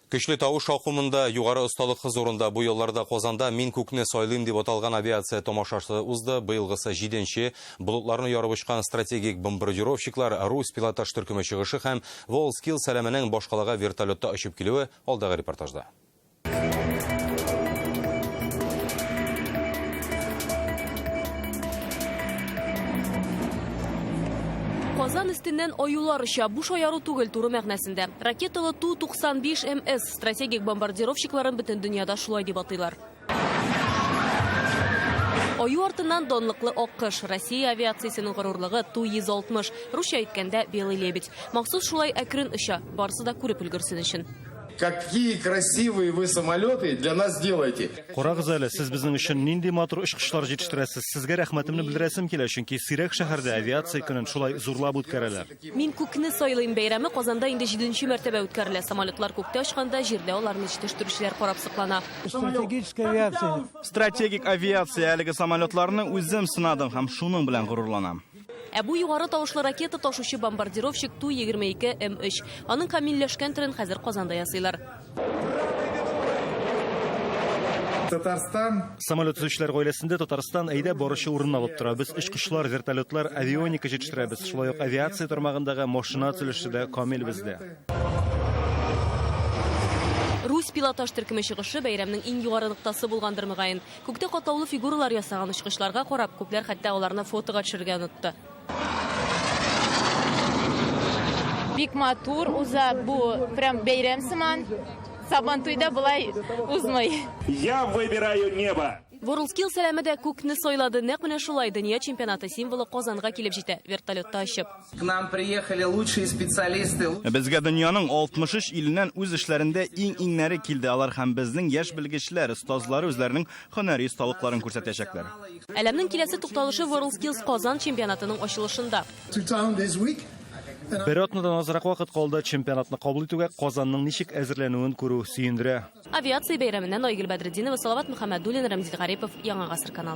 Көчле тавыш шаукымында, югары осталык хозурында бу елларда Казанда Мин күкне сайлыйм дип аталган авиация тамашасы узды. Быелгысы җиденче. Болытларны ярып очкан стратегик бомбардировщиклар, Русь пилотаж төркеме чыгышы һәм WorldSkills сәламенең башкалага вертолетта очып килүе алдагы репортажда. Казан өстеннән аюлар оча. Бу шаяру түгел, туры мәгънәсендә. Ракеталы Ту-95 МС стратегик бомбардировщикларын бөтен дөньяда шулай дип атыйлар. Аю артыннан данлыклы аккош, Россия авиациясенең горурлыгы Ту-160, русча әйткәндә, Белый лебедь. Махсус шулай әкрен оча, барысы да күреп өлгерсен өчен. Какие красивые вы самолеты для нас делаете. Карагыз әле, сез безнең өчен нинди матур очкычлар җитештерәсез. Сезгә рәхмәтемне белдерәсем килә, чөнки сирәк шәһәрдә авиация көнен шулай зурлап үткәрәләр. Мин күкне сайлыйм бәйрәме Казанда инде җиденче мәртәбә үткәрелә. Самолетлар күктә очканда, җирдә аларны җитештерүчеләр карап соклана. Стратегическая авиация. Стратегик авиация әлеге самолетларны үзем сынадым һәм шуның белән горурланам. Ә бу югары тавышлы ракета ташучы бомбардировщик Ту-22 М3. Аның камилләшкән төрен хәзер Казанда ясыйлар. Татарстан. Самолет төзүчеләр гаиләсендә Татарстан әйдәп баручы урын алып тора. Без очкычлар, вертолетлар, авионика җитештерәбез. Шулай ук авиация тармагындагы машина төзелеше дә камил бездә. Русь пилотаж төркеме чыгышы бәйрәмнең иң югары ноктасы булгандыр, мөгаен. Күктә катлаулы фигуралар ясаган очкычларга карап, күпләр хәтта аларны фотога төшерергә онытты. Бик матур уза бу, прям бәйрәм сыман. Сабантуйда болай узмый. Я выбираю небо! WorldSkills сәламе дә күкне сайлады. Нәкъ менә шулай дөнья чемпионаты символы Казанга килеп җитә, вертолетта очып. К нам приехали лучшие специалисты. Безгә дөньяның 63 иленнән үз эшләрендә иң-иңнәре килде. Алар һәм безнең яшь белгечләр, остазлары үзләренең һөнәри осталыкларын күрсәтәчәкләр. Әләмнең киләсе тукталышы WorldSkills Казан чемпионатының ачылышында. Бер атнадан азрак вакыт калды чемпионатны кабул итүгә Казанның ничек әзерләнүен күрү сөендерә. Авиация бәйрәменнән Айгөл Бәдретдинова, Салават Мөхәммәдуллин, Рәмзил Гарипов, Яңа Гасыр каналы.